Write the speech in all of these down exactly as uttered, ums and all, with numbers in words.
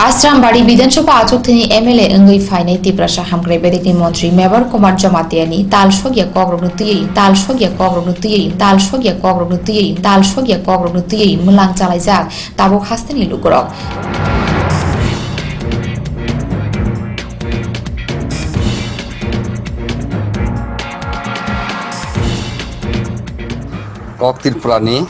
Asrambari Bidhan Sabha achukthani M L A wngwi phainai Tiprasa hamkrai bedekni montri Mebar Kumar Jamatia ni tal sokya kokrokno twiwi, tal sokya kokrokno twiwi, tal sokya kokrokno twiwi, tal sokya kokrokno twiwi mwlang chalaijak tabuk hasteni lukurok. Kok Tripura ni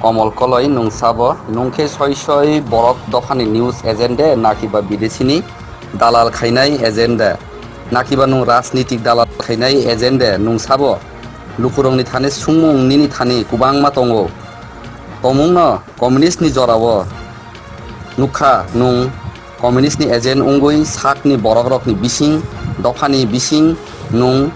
Komol Koloi nwng sabo, nwng khe soi soi borok dophani news agent de, nakiba bidesini dalal khainai agent de, nakiba nwng rajnitik dalal khainai agent de nwng sabo, lukurokni thani sungmung nini thani kwbangma tongo. Tongmungno communist ni jorao nukha nwng. Communist ni agent wngwi sakni borokrokni bising, dophani bising nwng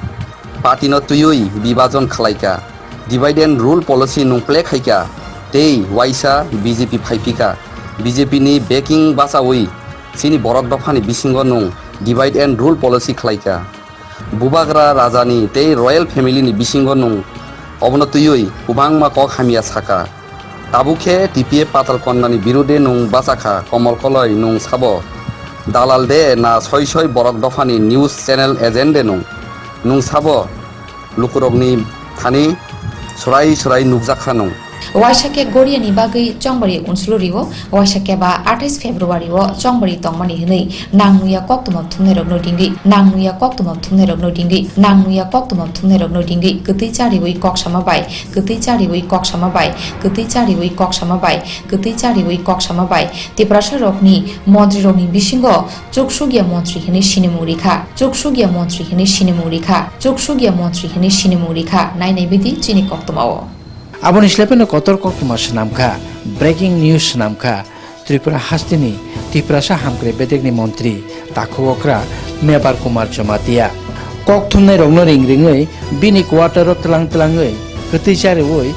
party no twiwi bibajon khlaika, divide and rule policy nwng play khaika, tei waisa B J P phaiphika. B J P ni backing bachawi chini borok dophani bisingo nwng divide and rule policy khlaika. Bubagra rajani tei royal family ni bisingo nwng obono twiwi kwbangma kok hamya saka. Tabuk khe T P F Patal Kondani birude nwng bachakha, Komol Koloi nwng sabo dalal de na soi soi borok dophani news channel agent de nwng, nwng sabo lukurokni thani swrai swrai nukjakha nwng. Waisa khe Goriani bagwi chongbari unsulurio, waisa khe ba athais February o chongbari tongmani hwnwi nangnuya koktwma thumnairokno ringwi, nangnuya koktwma thumnairokno ringwi, nangnuya koktwma thumnairokno ringwi kwtwi chariwi kok sama bai, kwtwi chariwi kok sama bai, kwtwi chariwi kok sama bai, kwtwi chariwi kok sama bai Tiprasa rokni montri rokni bisingo chuksukya montri hwnwi sinimung rikha, chuksukya montri hwnwi sinimung rikha, chuksukya montri hwnwi sinimung rikha, nainai bidi chini koktwmao. Aboni slai phano kotor koktwma swnamkha, breaking news swnamkha, Tripura hasteni Tiprasa hamkrai bedekni montri takhuk okra Mebar Kumar Jamatia. Kok thumnai rokno ring ringwi bini quarter o tlang tlangwi kwtwi chariwi,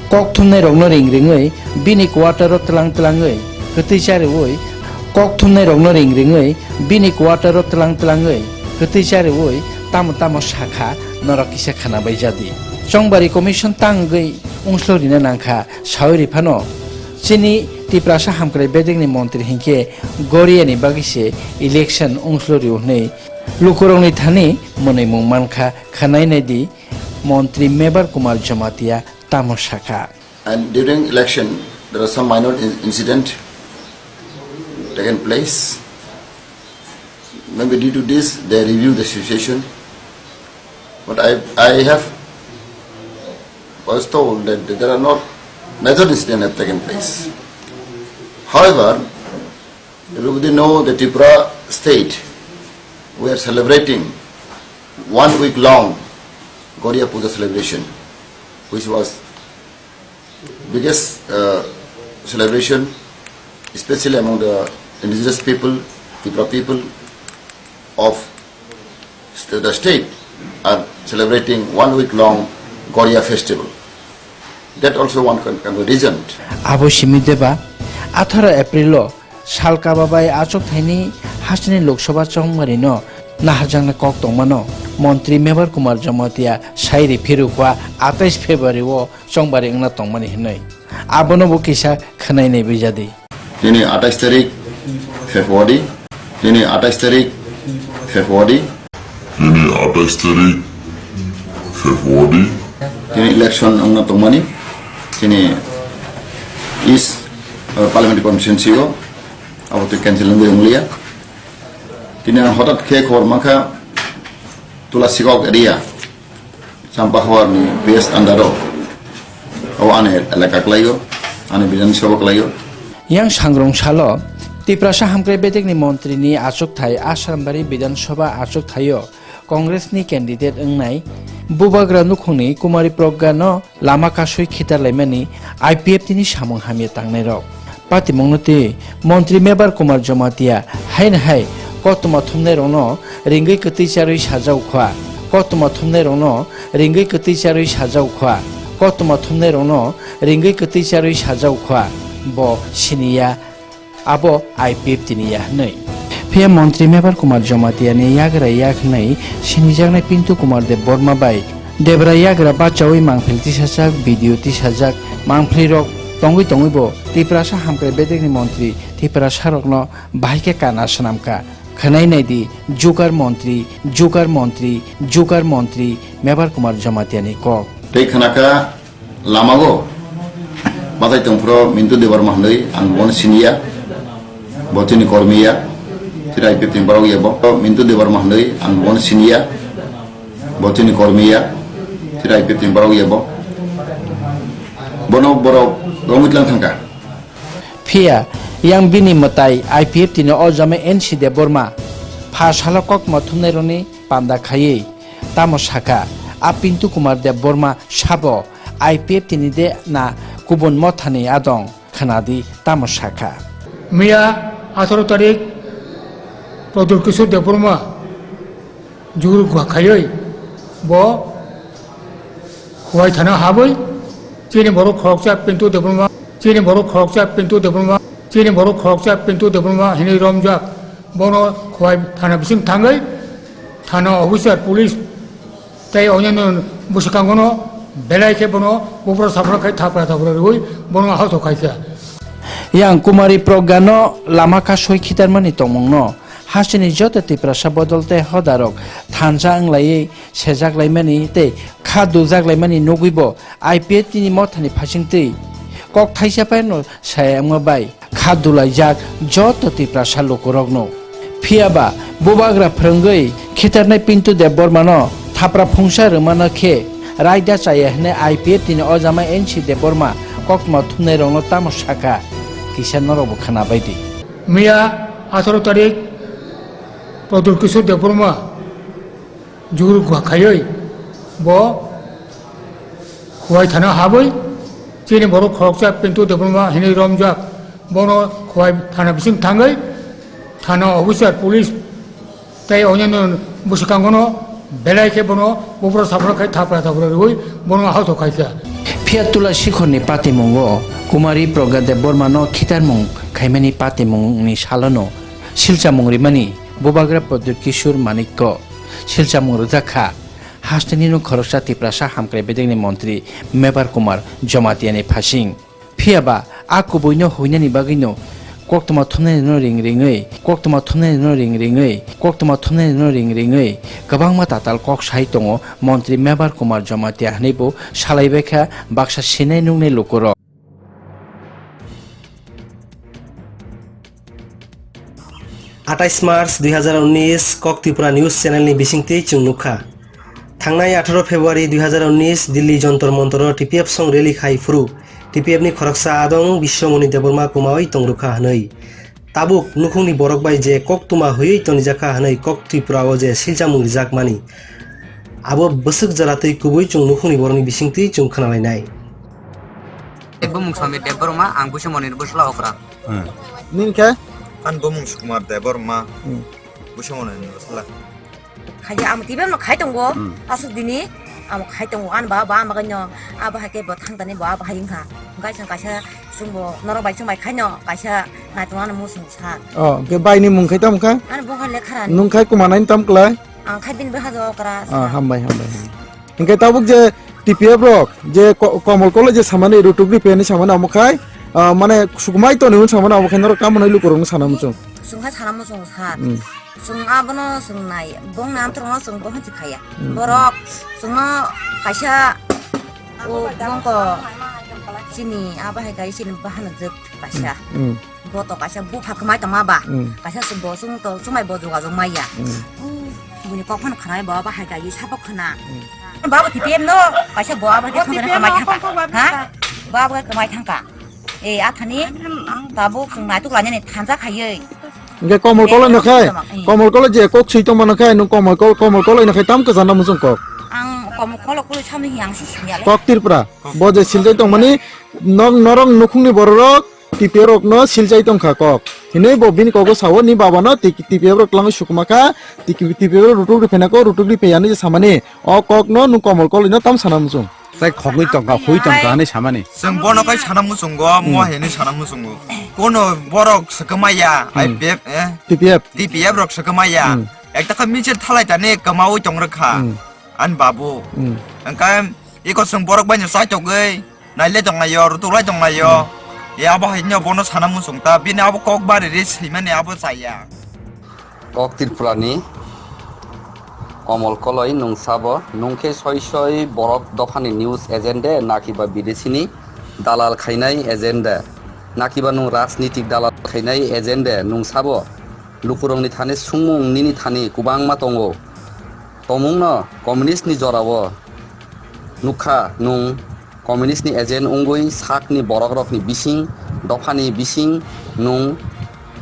kok thumnai rokno ring ringwi bini quarter o tlang tlangwi kwtwi chariwi, kok thumnai rokno ring ringwi bini quarter o tlang tlangwi kwtwi chariwi tamo tamo sakha norok kisa khwnabai jadi. Chongbari commission tangwi wngslorina nangkha, sawi riphano chini Tiprasa hamkrai bedekni montri hinkhe Goriani bagwi se election wngslori hwnwi lukurokni thani mwnwi mung mankha, khwnai naidi montri Mebar Kumar Jamatia tamo sakha. And during election, there are some minor in-, incident taken place. Maybe due to this, they review the situation. But I, I have, was told that there are not major incidents have taken place. However, everybody know the Tripura state, we are celebrating one week long Goria Puja celebration, which was biggest, uh, celebration, especially among the indigenous people, Tripura people of st-, the state are celebrating one week long Goria festival. That also one can, can be reasoned. Abo simi deba, atharo April o sal kaba bai achuk thaini hasteni Lok Sabha chongmari no naharjakna kok tongmano montri Mebar Kumar Jamatia sai ri phirukwa atais February o chongbari wngna tongmani hinwi. Abono bo kisa khwnai nai bijadi. Tini atais tarik February, tini atais tarik February. Tini atais tarik February. Tini election wngna tongmani, tini East, uh, Parliamentary Constituency o, abo twi cancel wngwi wnglia. Tini ang hotat khe khobor mankha, Tulasikok area, Champahor ni P S under o, abo ani elaka kwlaio, ani Bidhan Sabha kwlaio. Yang sangrong salo, Tiprasa hamkrai bedekni montri ni achukthai Asrambari Bidhan Sabha achukthaio Congress ni candidate wngnai Bubagra nukhungni Kumari Pragga no lama kasui khitar laimani I P F T ni samung hamya tangnairok. Patimungno twi Montri Mebar Kumar Jamatia haino hai koktwma thumnairokno ringwi kwtwi charwi sajao kha, koktwma thumnairokno ringwi kwtwi charwi sajao kha, koktwma thumnairokno ringwi kwtwi charwi sajao kha, bo siniya, abo I P F T ni ya hwnwi. Phiya Montri Mebar Kumar Jamatia ni yagra yak hwnwi sinijaknai Pintu Kumar Deb Borma bai Debra yagra bachaui mangphil tisajak, B D O tisajak, mangphilrok tongwi tongwibo Tiprasa hamkrai bedekni montri Tiprasarokno bahai khe kana swnamkha. Khwnai naidi Jugar Montri, Jugar Montri, Jugar Montri Mebar Kumar Jamatia ni kok. Tei khwnakha lamao bathai tongphuru Mintu Debbarma hwnwi ang bono siniya, bo chini kormiya, chini I P F T ni borok ya bo. Mintu Debbarma hwnwi ang bono siniya, bo chini kormiya, chini I P F T ni borok ya bo. Bono borok romwi tlang thangkha. Phiya yang bini mwtai I P F T ni o jama N C Debbarma pha salo kokma thumnairokni panda khaiwi tamo sakha, a Pintu Kumar Debbarma sabo I P F T ni de na kubun mothani adong khwnadi tamo sakha. Miya atharo tarik Pradyot Kishore Debbarma juru gua khaiwi bo Khowai thana habwi chini borok khoroksa Pintu Debbarma, chini borok khoroksa Pintu Debbarma, chini borok khoroksa Pintu Debbarma hinwi romjak. Bono Khowai thana bising thangwi thana officer, police tei onyanno bwswkangono belai khe bono bubra sabra khai thapra thapra rwui bono ahok khaikha. Yang Kumari Progga no lama kasui khitarmani tongmungno hasteni joto Tiprasa bodol tei hodarok thansa wnglaiwi sejaklaimani tei kha duljaklaimani nugwibo I P F T ni mothani phasingtwi kok thaisa phano saya wngma bai kha dulaijak joto Tiprasa lukurokno. Phiyaba bubagra phwrwngwi khitarnai Pintu Debbarmano thapra phungsa rwmano khe raida chaya hwnwi I P F T ni o jama N C Debbarma koktwma thumnairokno tamo sakha kisa norokbo khwnabaidi. Miya atharo tarik Pradyot Kishore Debbarma juru gua khaiwi bo Khowai thana habwi chini borok khoroksa Pintu Debbarma hinwi romjak. Bono Khowai thana bising thangwi thana officer, police tei onyanno bwswkangono belai khe bono bubra sabra khai thapra thapra rwui bono ahok khaikha. Phiya Tula Sikhorni patimungo Kumari Progga Debbarmano khitarmung khaimani patimungni salono silchamung rimani bubagra Pradyot Kishore Manikko silchamung rwjak kha. Hasteni no khoroksa Tiprasa hamkrai bedekni montri Mebar Kumar Jamatia ni phasing. Phiyaba a kubuino huinani bagwino koktwma thumnairokno ring ringwi, koktwma thumnairokno ring ringwi, koktwma thumnairokno ring ringwi kwbangma tatal kok sai tongo montri Mebar Kumar Jamatia hwnwi bo salaibaikha baksa sinai nuknai lukurok. Atais March dui hazar unnis, Kok Tripura News Channel ni bisingtwi chwng nukha. Thangnai atharo February dui hazar unnis, Delhi Jontor Montoro T P F song rally khai phuru T P F ni khoroksa adong Biswamoni Debbarma kumawi tongrwkha hwnwi. Tabuk nukhungni borok bai je koktwma hwiwi tonijakha hwnwi Kok Tripura o je silchamung rijakmani, abo bwswk jora twi kubui chwng nukhungni borokni bisingtwi chwng khwnalainai. Bumung Samir Debbarma, ang Busamonini bwsla okra. Hmm. Nini khe? Ani bumung Sukumar Debbarma, hmm, Busamonini bwsla. Khaidi amo T V no khai tongo, hmm, aswk dini amo khai tongo, ani ba, ba ama kaino, abo hai khe bo thang tani bo abo hai wngkha. Kaisa, kaisa chwngbo norok bai chwng bai khaino, kaisa naitung ano muchung sa. Oh, ke bai ni mung khai tam kha? Ani bo khai lekha rani. Nung khai kuma nai tam klai? Ang khai bini bwkha do okra. Ah, hambai, hambai, hambai. Hingke tabuk je T P F rok, je ko-, Komol Koloi je samani, Rutuk Ripe ni samani amo khai, ah, mane sukumai toni hun samani amo khai norok tamo nai lukurok no sana muchung. Sungha sana muchung sir. Hmm. Sung abono sung nai, bong nam tro sung bong chi khaya. Hmm. Borok sung no kaisa o bong ko chini abo hai kai chini bahana jek kaisa. Hmm. Boto kaisa bupha kwmai tongma ba. Hmm. Kaisa se bo sung to chumai bo joga jok maya. Hmm. Buni kok phano khwnai bo ba hai kai sabo khwna. Hmm. Babo T P F no kaisa bo abo hai khwnai kwmai thangka. Ha? Bo abo kwmai thangka. E athani tabuk chwng naituk lainani thansa khaiwi. Hingke Komol Koloi no khai, eh. Komol Koloi je kok sui tongmano khai, nung Komol Kol-, Komol Koloi no khai tam kwchangno muchung kok. Ang Komol Koloi kului samni hi ang si siyale. Kok Tripura, bo je siljai tongmani, nok norok nukhungni bororok T P F rokno siljai tongkha kok. Hinui bo bini kogo sao ni babano T-, T P F rok twlangwi sukuma kha, T P F rok rutuk riphaina kok, rutuk riphaiyani je samani, o kokno nung Komol Koloi no tam sana muchung. Tai khogwi tongkha, khogwi tongkha hinui samani. Chwng bono kai sana muchungo, mo hinui sana muchungo. Kono borok swkama ya, hmm, I P F, eh? T P F. T P F rok swkama ya. Hmm. Ekta kha michil thalai tani kwmaui tong rwkha. Hmm. Ani babu. Hmm. Engkhe iko chwng borok bai no chaitogwi nailai tonglaio, rutuklai tonglaio. Hmm. E abo hai no bono sana muchung ta, bini abo kok bari re swimani abo chaya. Kok Tripurani Komol Koloi nung sabo, nung khe soi soi borok dophani news agent de, nakiba bidesini dalal khainai agent de, nakiba nung rajnitik dalal khainai agent de, nung sabo lukurokni thani sungmung nini thani kwbangma tongo. Tomungno communist ni jorao nukha nung communist ni agent wngwi sakni borokrokni bising, dophani bising nung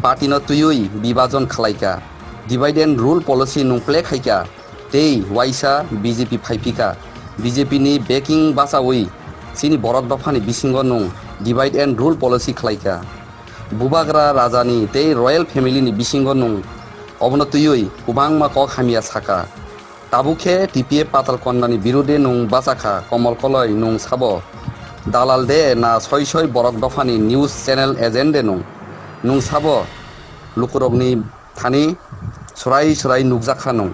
party no twiwi bibajon khlaika. Divide and rule policy nung play khaika. Tei waisa B J P phaiphika. B J P ni backing bachawi chini borok dophani bisingo nung divide and rule policy khlaika. Bubagra rajani tei royal family ni bisingo nung obono twiwi kwbangma kok hamya saka. Tabuk khe T P F Patal Konnani birude nung bachakha, Komol Koloi nung sabo dalal de na soi soi borok dophani news channel agent de nung? Nung sabo lukurokni thani swrai swrai nukjak kha nung.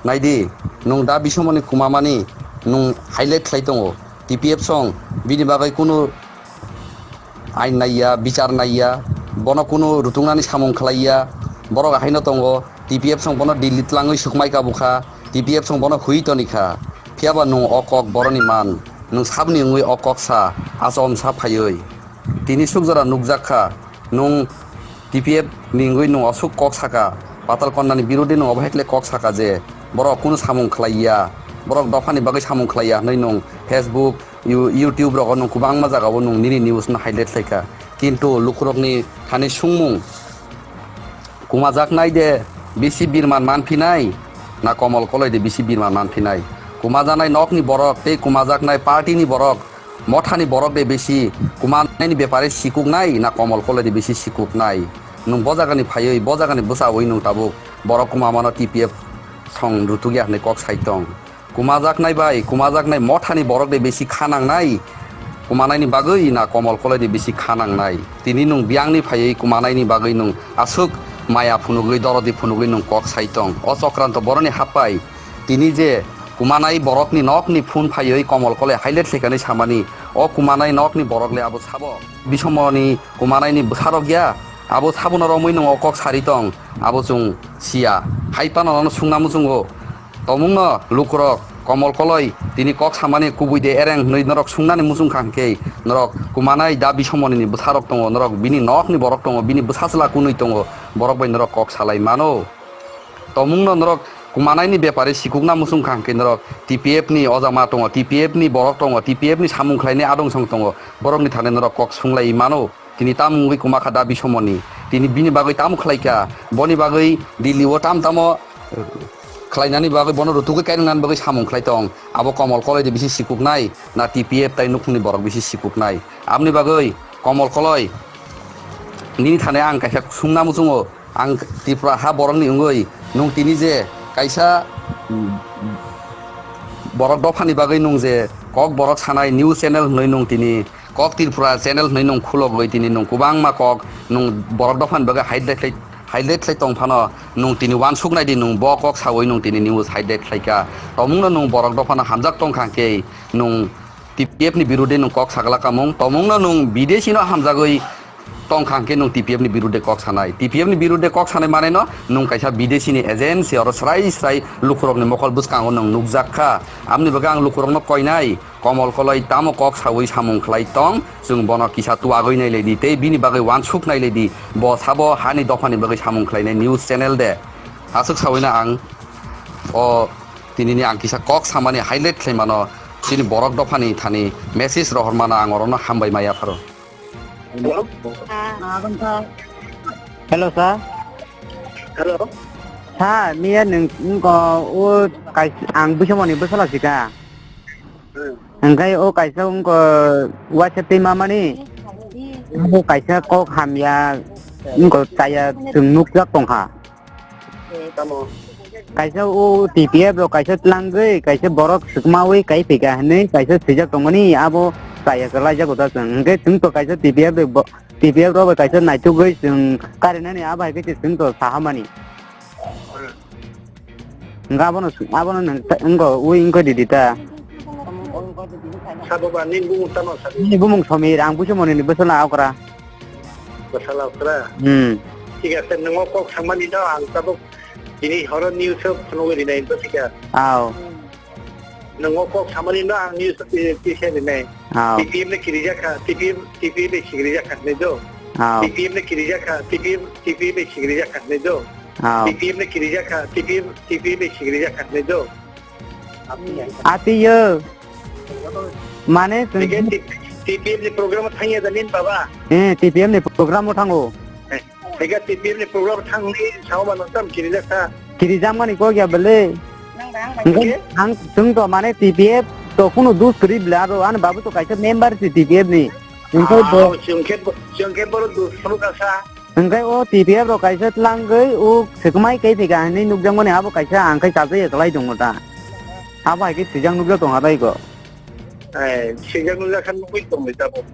Naidi, nung da bisomoni kwmamani nung highlight khlai tongo. T P F song bini bagwi kunu ain naiya, bichar naiya, bono kunu rutungnani samung khlaiya. Borok ahaino tongo, T P F song bono Delhi tlangwi sukmai kabukha, T P F song bono hui tonikha. Phiyaba nung o kok boroni man, nung sabni wngwi o kok sa, achomsa phaiwi. Tini sukjora nukjak kha, nung T P F ni wngwi nung aswk kok saka, Patal Konnani birude nung obo hai khe kok saka je borok kunu samung khlaiya, borok dophani bagwi samung khlaiya hwnwi nung Facebook, You-, YouTube rogo nung kwbangma jagao nung nini news no highlight khlaikha, kintu lukurokni thani sungmung, kumajaknai de bisi birman manphinai na Komol Koloi de bisi birman manphinai? Kumajaknai nokni borok tei kumajaknai party ni borok, mothani borok de bisi kumanaini bepare sikuknai na Komol Koloi de bisi sikuknai? Nung bo jagani phaiwi, bo jagani bwchawi nung tabuk borok kumamano T P F song rutukya hwnwi kok sai tong. Kumajaknai bai, kumajaknai mothani borok de bisi kha nangnai, kumanaini bagwi na Komol Koloi de bisi kha nangnai? Tini nung biyangni phaiwi kumanaini bagwi nung aswk maya phunugwi, dorodi phunugwi nung kok sai tong. O Chokranto boroni happai, tini je kumanai borokni nokni phone phaiwi Komol Koloi highlight khlaikani samani, o kumanai nokni borok le abo sabo? Bisomoni kumanaini bwsarok ya, abo sabono romwi nung o kok sari tong, abo chwng siya. Hai phano nono sungna muchungo. Tomungno lukurok, Komol Koloi tini kok samani kubui de ereng hwnwi norok sungnani muchung kha hwnkhe, norok kumanai da bisomoni ni bwsarok tongo, norok bini nokni borok tongo, bini bwsa chwla kunui tongo, borok bai norok kok salai mano. Tomungno norok kumanaini bepare sikukna muchung kha hwnkhe, norok T P F ni ojama tongo, T P F ni borok tongo, T P F ni samung khlainai adong song tongo, borokni thani norok kok sunglai mano. Tini tamo wngwi kwma kha da bisomoni? Tini bini bagwi tamo khlai kha? Boni bagwi Delhi o tam tamo, eh, khlainani bagwi, bono rutugwi kainwngnani bagwi samung khlai tong. Abo Komol Koloi de bisi sikuknai, na T P F tai nukhungni borok bisi sikuknai? Aboni bagwi Komol Koloi, nini thani ang kaisa sungna muchungo, ang Tripura ha borokni wngwi, nung tini je kaisa, mm, borok dophani bagwi nung je kok borok sanai news channel hwnwi nung tini Kok Tripura channel hwnwi nung khulogwi tini nung kwbangma kok nung borok dophani bagwi highlight khlai, highlight khlai tong phano nung tini uansuk nai di, nung bo kok sawi nung tini news highlight khlai kha. Tomungno nung borok dophano hamjak tong kha hwnkhe nung T P F ni birude nung kok sagla kamung. Tomungno nung bidesi no hamjagwi tong kha hwnkhe nung T P F ni birude kok sanai. T P F ni birude kok sanai mane no nung kaisa bidesi ni agency oro srai srai lukurok ni mokol bwskango nung nukjak kha. Amni bagwi ang lukurok no koinai. Komol Koloi tamo kok sawi samung khlai tong, chwng bono kisa tuagwi nailai di tei bini bagwi uansuk nailai di, bo sabo hani dophani bagwi samung khlainai news channel de. Aswk sawino ang o tinini ang kisa kok samani highlight khlai mano, chini borok dophani thani message rohor mano, ang orono hambai ma yapharo. Hello? Hello, sir. Hello? Sir, miya nung, nung ko, o, kais-, ang Busamoni bwsala sika. Hmm. Hingke o kaisa wngkha waisa twi mamani. Abo kaisa kok hamya wngkha chaya chwng nukjak tongkha. Tamo? Kaisa o T P F rok kaisa tlangwi, kaisa borok swkmawi kai phika hinwi kaisa swijak tongmani, abo chaya kwlaijak o da chwng. Hingke chwng to kaisa T P F rok bo, T P F rok bai kaisa naitugwi chwng karinani abo hai khe chwng to sahamani. Hingke abono, abono nwng ta-, wngkha, ui wngkha didi ta. Sabo ba nini bumung tamo sa. Nini bumung Somir, ang busu moni ni busu na okra. Bwsala okra. Hmm. Thik ase, nungo kok samani no ang tabuk tini horo news o phunugwi rinai to thik ase. Aw. Nungo kok samani no ang news o pi-, pisa rinai. Aw. T P M le kirijak kha, T P M, T P M le kirijak kha ne jo. Aw. T P M le kirijak kha, T P M, T P M le kirijak kha ne jo. Aw. T P M le kirijak kha, T P M, T P M le kirijak kha ne jo. Ati yo. Mane chwng Eke T-, T P M ni program thangya da nin baba? Eh, T P M ni program o thango. Eh, eke T P M ni program thangni sao mano tam kirijak ta. Kirijak mani kok ya bele. Eke? Ang, ang chwng to mane T P F to kunu dus kri bla aro ani babu to kaisa member si T P F ni. Engko Ah, bo chwng khe bo, chwng khe boro dus sunu kasa. Hwnkhe o T P F rok kaisa tlangwi o swkmai kaiphika hinwi nukjakmani abo kaisa ang khai chajai kwlai tongo ta. Abo hai khe swijak nukjak tongo bai go. Eh, swijak nukjak khe nukwi tongwi tabo.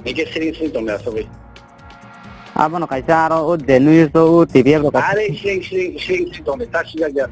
Hwnkhe siring siring tongwi asogwi. Abono kaisa aro o je nui so o T P F rok kaisa. Are siring siring siring siring tongwi ta swijak ya.